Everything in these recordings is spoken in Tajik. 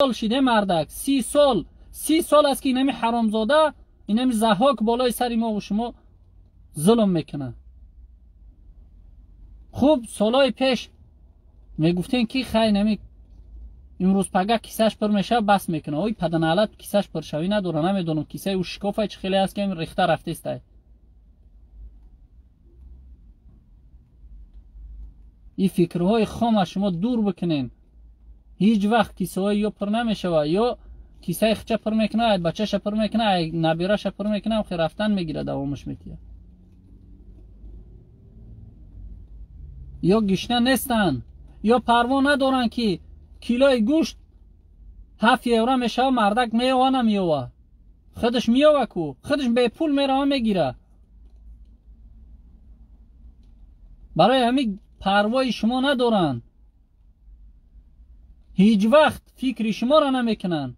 Сол шиде мардак, 30 сол, 30 сол аст, ки инами ҳаромзода, инами Заҳҳок болои сари мо шумо зулм мекунад. Хуб, солҳои пеш мегуфтем, ки хай, нами имрӯз пага кисаш пур мешава, бас мекунад. Ой, паданалат, кисаш пуршавӣ надора. Намедонам, кисаи ӯ шикофай чӣ хеле аст, ки рехта рафтестай. Ин фикрҳои хом аз шумо дур бикунен. Ҳеҷ вақт кисаҳои ё пур намешава. Ё кисаи хича пур мекуна, ай бачаша пур мекуна, ай набираша пур мекуна, хе рафтан мегира, давомаш метиҳад. Ё гишна нестанд, ё парво надоранд, ки килои гӯшт 7 евро мешава. Мардак меёва, намеёва, худаш меёва ку, худаш бепул мерава, мегира. Барои ҳамин парвои шумо надоранд, ҳеҷ вақт фикри шуморо намекунанд.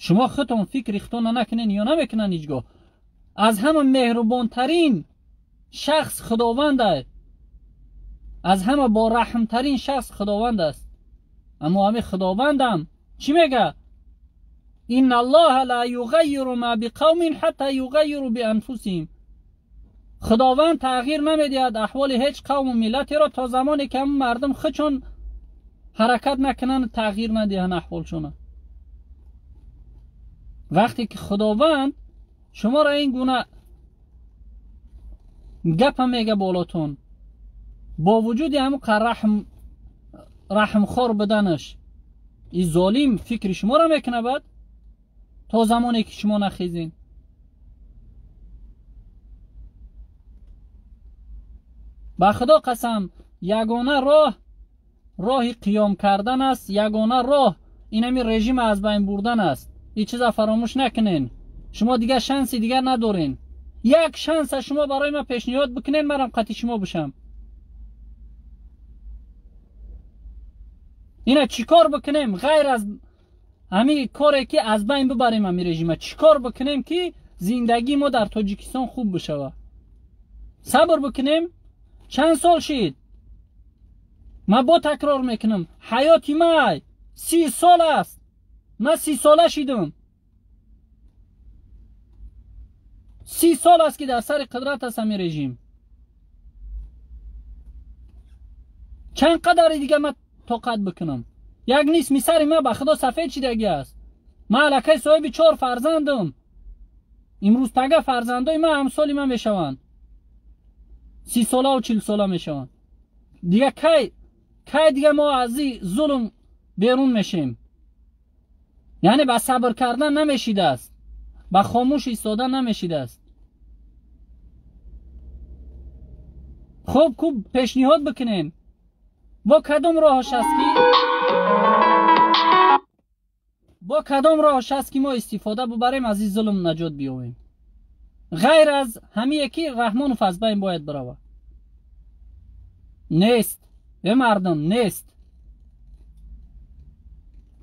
Шумо худтон фикри худтонро накунед, ё намекунанд ҳеҷ гоҳ. Аз ҳама меҳрубонтарин шахс Худованд аст, аз ҳама бораҳмтарин шахс Худованд аст. Аммо ҳамин Худовандам чӣ мега? إن الله لا يغير ما بقوم حتى يغيروا بأنفسهم. Худованд тағйир намедиҳад аҳволи ҳеҷ қавму миллатеро, то замоне ки ҳамн мардум худшон ҳаракат накунанд, тағйир надиҳанд аҳволшона. Вақте ки Худованд шуморо ин гуна гапа мега болотон, бо вуҷуди ҳамн раҳмхор буданаш, и золим фикри шуморо мекунад баъд, то замоне ки шумо нахезен. Ба Худо қасам, ягона роҳ роҳи қиём кардан аст, ягона роҳ инами режима аз байн бурдан аст. Ин чиза фаромӯш накунен. Шумо дигар шанси дигар надорен. Як шанса шумо барои ман пешниҳод бикунен, манам қати шумо бошам. Ина чӣ кор бикунем, ғайр аз ҳамин коре, ки аз байн бибарем ҳамин режима? Чӣ кор бикунем, ки зиндагии мо дар Тоҷикистон хуб бишава? Сабр бикунем? Чанд сол шид? Ман бо такрор мекунам, ҳаёти май 30 сол аст. Ман 30 сола шидам, 30 сол аст, ки дар сари қудрат аст ҳамин режим. Чанд қадари дига ман тоқат бикунам? Як нисми сари ман, ба Худо, сафед шидагӣ аст. Ман аллакай соҳиби чор фарзандам. Имрӯз пага фарзандои ман ҳамсоли ман мешаванд, 30 солаву 40 сола мешаванд. Дига кай, кай дига мо аз ин зулм берун мешем? Яъне ба сабр кардан намешидааст, ба хомӯш истодан намешидааст. Хуб, куб пешниҳод бикунем, бо кадом роҳаш аст, ки бо кадом роҳаш аст, ки мо истифода бубарем, аз ин зулм наҷот биёбем, ғайр аз ҳамие, ки Раҳмонов аз байн бояд бирава? Нест, э мардум, нест.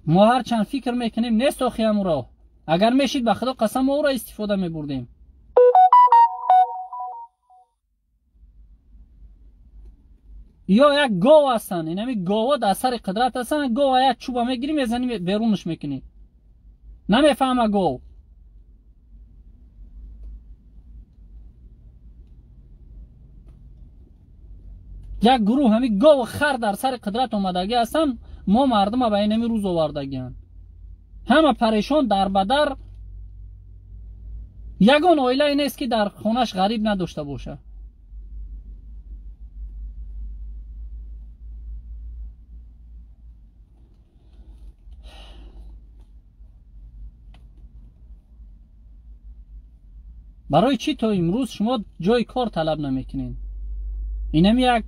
Мо ҳарчанд фикр мекунем, нест охи ҳамун роҳ. Агар мешид, ба Худо қасам, мо ӯро истифода мебурдем. Ё як гов ҳастанд, инами гово дар сари қудрат ҳастанд. Гова як чӯба мегирӣ, мезанӣ, берунаш мекунӣ, намефаҳма гов. Як гурӯҳ ҳами гову хар дар сари қудрат омадагӣ ҳастанд, мо мардума ба инами рӯз овардагианд. Ҳама парешон, дарбадар. Ягон оилае нест, ки дар хонаш ғариб надошта бошад. Барои чӣ то имрӯз шумо ҷои кор талаб намекунед? Инами як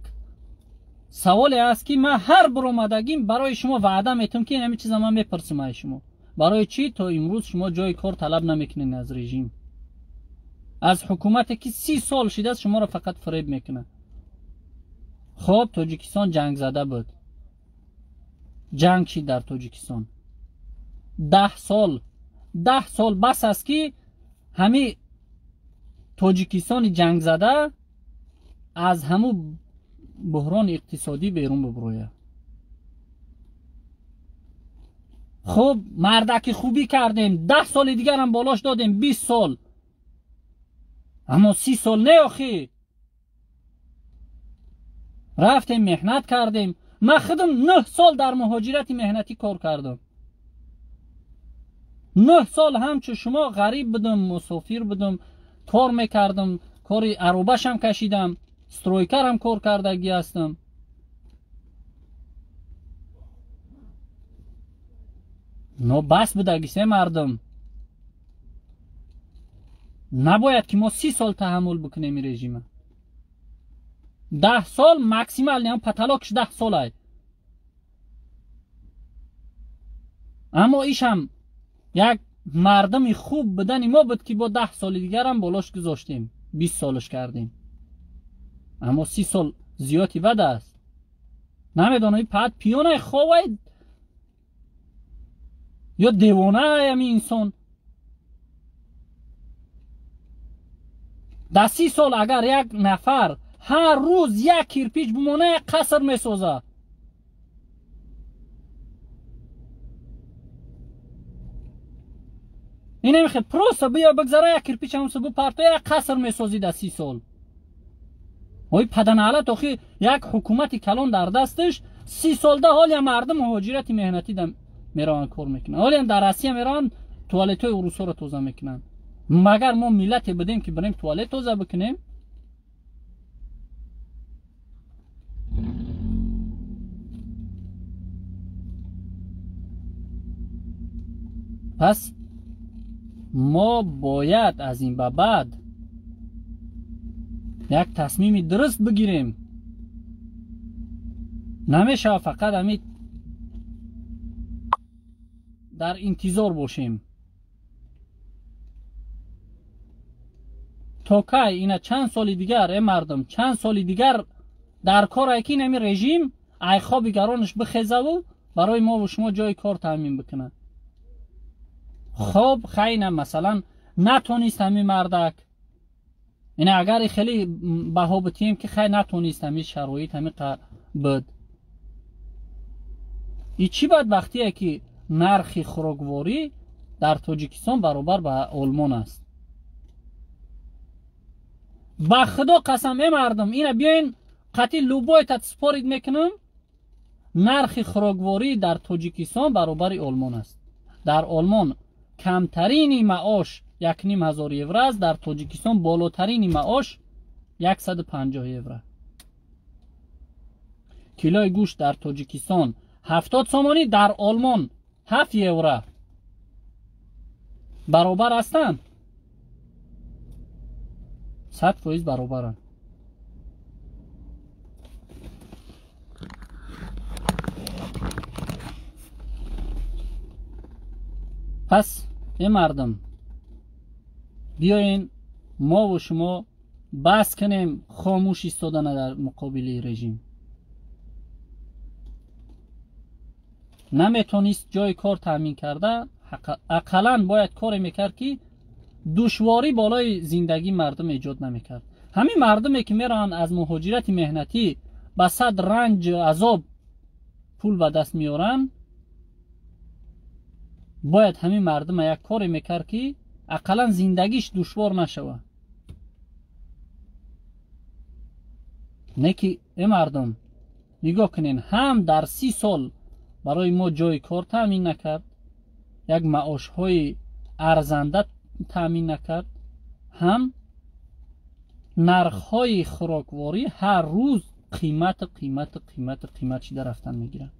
саволе аст, ки ман ҳар биромадагим барои шумо ваъда метам, ки инами чиза ман мепурсам аз шумо. Барои чӣ то имрӯз шумо ҷои кор талаб намекунед аз режим, аз ҳукумате, ки 30 сол шидааст, шуморо фақат фиреб мекунад? Хоб, Тоҷикистон ҷангзада буд, ҷанг шид дар Тоҷикистон 10 сол. 10 сол бас аст, ки ҳами Тоҷикистони ҷангзада аз ҳамун буҳрони иқтисодӣ берун буброяд. Хуб, мардаки хубӣ кардем, 10 соли дигарам болош додем, 20 сол. Аммо 30 сол не охи. Рафтем, меҳнат кардем. Ман худам 9 сол дар муҳоҷирати меҳнатӣ кор кардам. 9 сол ҳамчу шумо ғариб будам, мусофир будам, кор мекардам, кори аробашам кашидам, стройкарам кор кардагӣ ҳастам. Но бас будагисе мардум. Набояд ки мо 30 сол таҳаммул бикунем ин режима. 10 сол максимал, ям паталокш 10 сол ай. Аммо ишам як мардуми хуб будани мо буд ки бо 10 соли дигарам болош гузоштем, 20 солаш кардем. Аммо 30 сол зиёди бад аст. Намедонам пад пиёнай ховай ё девона ами инсон. Дар 30 сол агар як нафар ҳар рӯз як кирпич бимона, як қаср месозад. Инам хел просто биё бигзара як кирпич ҳамсо бипарто, як қаср месозӣ дар 30 сол. Ой паданалат, охи як ҳукумати калон дар дасташ 30 солда ҳолия мардум муҳоҷирати меҳнатӣ мераванд кор мекунанд. Ҳолиам дар Россия мераванд туалетҳои урусҳоро тоза мекунанд. Магар мо миллате будем ки бирем туалет тоза бикунем? Пас мо бояд аз ин ба баъд як тасмими дуруст бигирем. Намешавад фақат ҳамин дар интизор бошем. То кай ина чанд соли дигар, э мардум, чанд соли дигар дар кор ай ки ин ҳамин режим ай хоби гаронаш бихезаву барои мо ва шумо ҷои кор таъмин бикунад. Хоб хайна масалан натонист ҳамин мардак. Ина агар хеле баҳо битием ки хай натонист ҳамин шароит ҳамин буд. И чӣ бадбахтие ки нархи хӯрокворӣ дар Тоҷикистон баробар ба Олмон аст. Ба худо қасам, э мардум, ина биёин қатъи любойтат спорид мекунам, нархи хӯрокворӣ дар Тоҷикистон баробари Олмон аст. Дар Олмон камтарини маош 1500 евро аст, дар Тоҷикистон болотарини маош 150 евро. Килои гӯшт дар Тоҷикистон 70 сомонӣ, дар Олмон 7 евро. Баробар ҳастанд? 100% баробаранд. Пас э мардум, биёен мо ва шумо бас кунем хомӯш истодана дар муқобили режим. Наметонист ҷои кор таъмин карда, ақаллан бояд коре мекард ки душворӣ болои зиндагии мардум эҷод намекард. Ҳамин мардуме ки мераванд аз муҳоҷирати меҳнатӣ ба сад ранҷ азоб пул ба даст меоранд, бояд ҳамин мардума як коре мекард ки ақаллан зиндагиш душвор нашавад. Не ки э мардум, нигоҳ кунен, ҳам дар 30 сол барои мо ҷои кор таъмин накард, як маошҳои арзанда таъмин накард, ҳам нархҳои хӯрокворӣ ҳар рӯз қимат қимат қимат қимат шида рафтан мегиранд.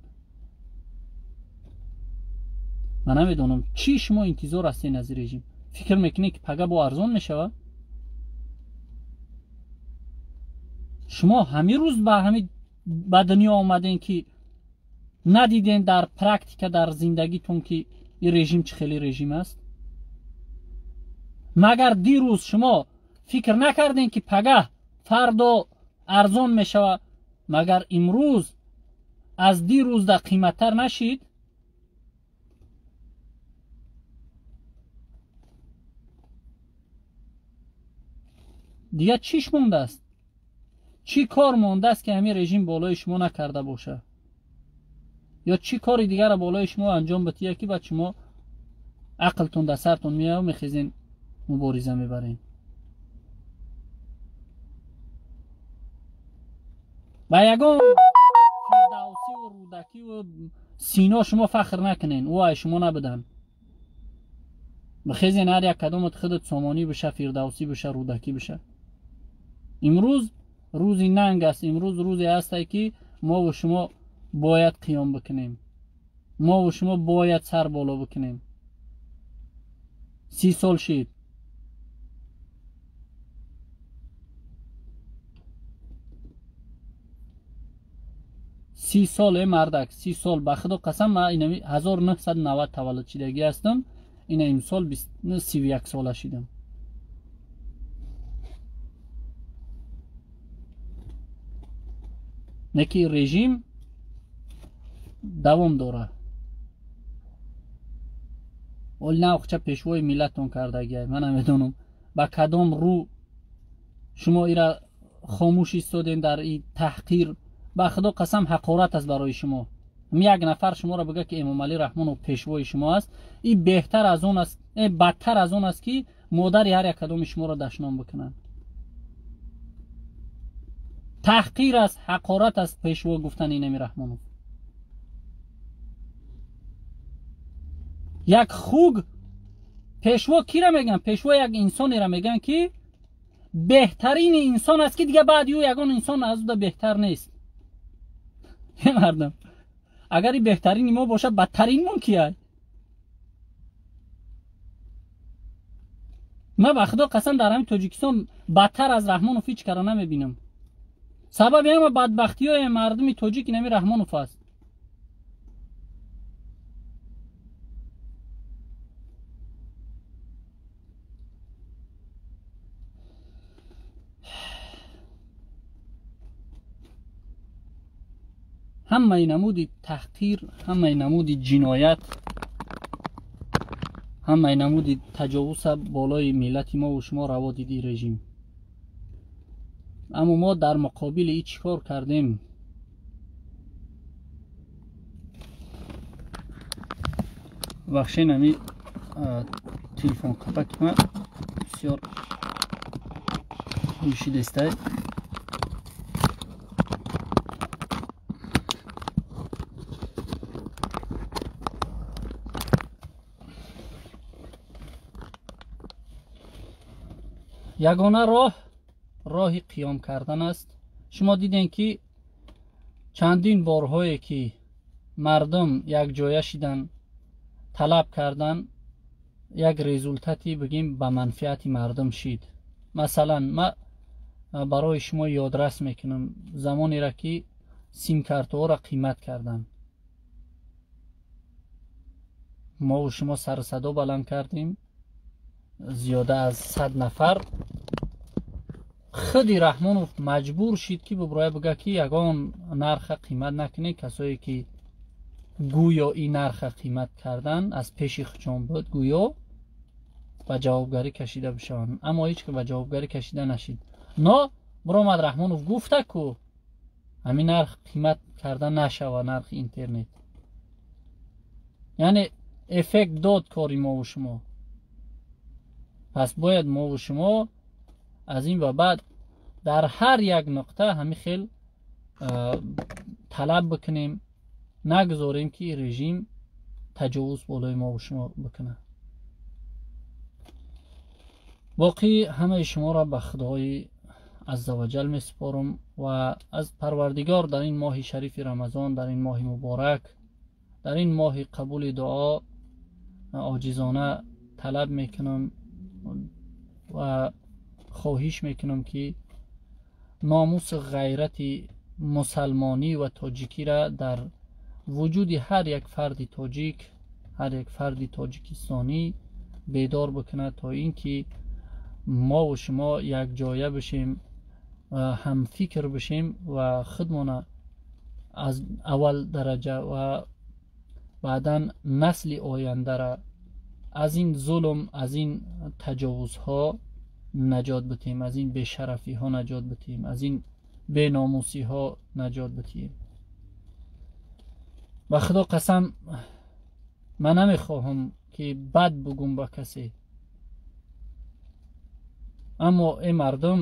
Ман намедонам чӣ шумо интизор ҳастед аз режим. Фикр мекунед ки пага бо арзон мешавад? Шумо ҳамин рӯз ба ҳамин ба дунё омадем ки надидем дар практика дар зиндагитон ки ин режим чӣ хеле режим аст? Магар дирӯз шумо фикр накардем ки пагаҳ фардо арзон мешавад? Магар имрӯз аз дирӯзда қиматтар нашид? Дигар чиш мондааст? Чӣ кор мондааст ки ҳамин режим болои шумо накарда бошад? Ё чӣ кори дигарро болои шумо анҷом бития ки баъд шумо ақлтон дар сартон меояд мехезен мубориза мебарен? Ба ягон Фирдавсиву Рӯдакиву Сино шумо фахр накунен, ӯ ай шумо набудан. Бихезен ҳар як кадомат худат Сомонӣ биша, Фирдавсӣ биша, Рӯдакӣ биша. Имрӯз рӯзи нанг аст, имрӯз рӯзе ҳасте ки мо шумо бояд қиём бикунем, мо шумо бояд сар боло бикунем. 30 сол шид. 30 сол эй мардак, 30 сол. Ба худо қасам, ман инами 1990 таваллуд шидагӣ ҳастам, ина имсол 31 сола шидам. Неки режим давом дорад. Оли навхча пешвои миллаттон кардагиай. Ман намедонам ба кадом рӯ шумо ира хомӯш истодем дар и таҳқир. Ба худо қасам, ҳақорат аст барои шумо. Як нафар шуморо бигӯяд ки Эмомалӣ Раҳмонов пешвои шумо аст, и беҳтар аз он аст, бадтар аз он аст ки модари ҳар як кадоми шуморо дашном бикунанд. Таҳқир аст, ҳақорат аст пешво гуфтани Инами Раҳмонов. Як хуг пешво кира мегӯянд? Пешво як инсонеро мегӯянд ки беҳтарини инсон аст, ки дига баъди ӯ ягон инсон аз ӯ беҳтар нест. Мардам, агар и беҳтарини мо бошад, бадтарин мон кия? Ман ба худо қасам, дар ҳамин Тоҷикистон бадтар аз Раҳмонов ҳеҷ кара намебинам. Сабаби ҳама бадбахтиҳои мардуми тоҷик инами Раҳмонов аст. Ҳамаи намуди таҳқир, ҳамаи намуди ҷиноят, ҳамаи намуди таҷовуза болои миллати мо ва шумо раво диди режим. Аммо мо дар муқобили и чӣ кор кардем? Бахшен, ами телефон қапаки ма бисёр ишидестай. Ягона роҳ роҳи қиём кардан аст. Шумо дидем ки чандин борҳое ки мардум якҷоя шидан, талаб кардан, як результати бигем ба манфиати мардум шид. Масалан, ма барои шумо ёдрас мекунам замонеро ки симкартҳоро қимат кардан. Мову шумо сару садо баланд кардем, зиёда аз 100 нафар. Худи Раҳмонов маҷбур шид ки буброя бига ки ягон нарха қимат накунед. Касое ки гӯё ин нарха қимат кардан аз пеши хучон буд, гӯё ба ҷавобгарӣ кашида бишаванд, аммо ҳеҷ ки ба ҷавобгарӣ кашида нашид. Но биромад Раҳмонов гуфта ку ҳамин нарх қимат карда нашава, нархи интернет. Яъне эффект дод кори мову шумо. Пас бояд мову шумо аз ин ба баъд дар ҳар як нуқта ҳамин хел талаб бикунем, нагузорем ки режим таҷовуз болои мову шумо бикунад. Боқӣ ҳамаи шуморо ба Худои азза ва ҷал месупорам ва аз Парвардигор дар ин моҳи шарифи Рамазон, дар ин моҳи муборак, дар ин моҳи қабули дуо оҷизона талаб мекунам ва хоҳиш мекунам ки номусу ғайрати мусалмонӣ ва тоҷикиро дар вуҷуди ҳар як фарди тоҷик, ҳар як фарди тоҷикистонӣ бедор бикунад, то ин ки мо ва шумо якҷоя бишем, ҳамфикр бишем ва худмона аз аввал дараҷа ва баъдан насли ояндара аз ин зулм, аз ин таҷовузҳо наҷот битем, аз ин бешарафиҳо наҷот битем, аз ин беномусиҳо наҷот битем. Ба Худо қасам, ман намехоҳам, ки бад бугум ба касе, аммо э мардум,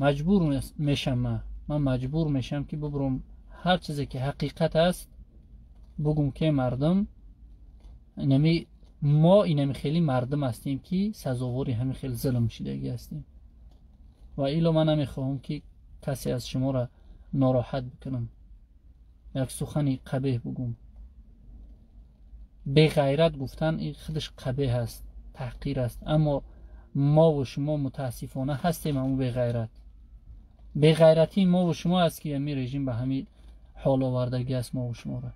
маҷбур мешам, ман маҷбур мешам, ки бубурам, ҳар чизе ки ҳақиқат аст бугум, ки мардум, инами мо инами хеле мардум ҳастем, ки сазовори ҳамин хел зулм шидагӣ ҳастем. Ва ило ман намехоҳам, ки касе аз шуморо нороҳат бикунам, як сухани қабеҳ бугум. Беғайрат гуфтан ин худаш қабеҳ аст, таҳқир аст, аммо мову шумо мутаассифона ҳастем ҳамун беғайрат. Беғайратии мову шумо аст, ки ҳамин режим ба ҳамин ҳол овардагӣ аст мову шуморо.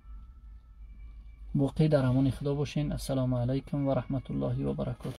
Боқӣ дар амони Худо бошен. Ассалому алайкум ва раҳматуллоҳи ва баракоту.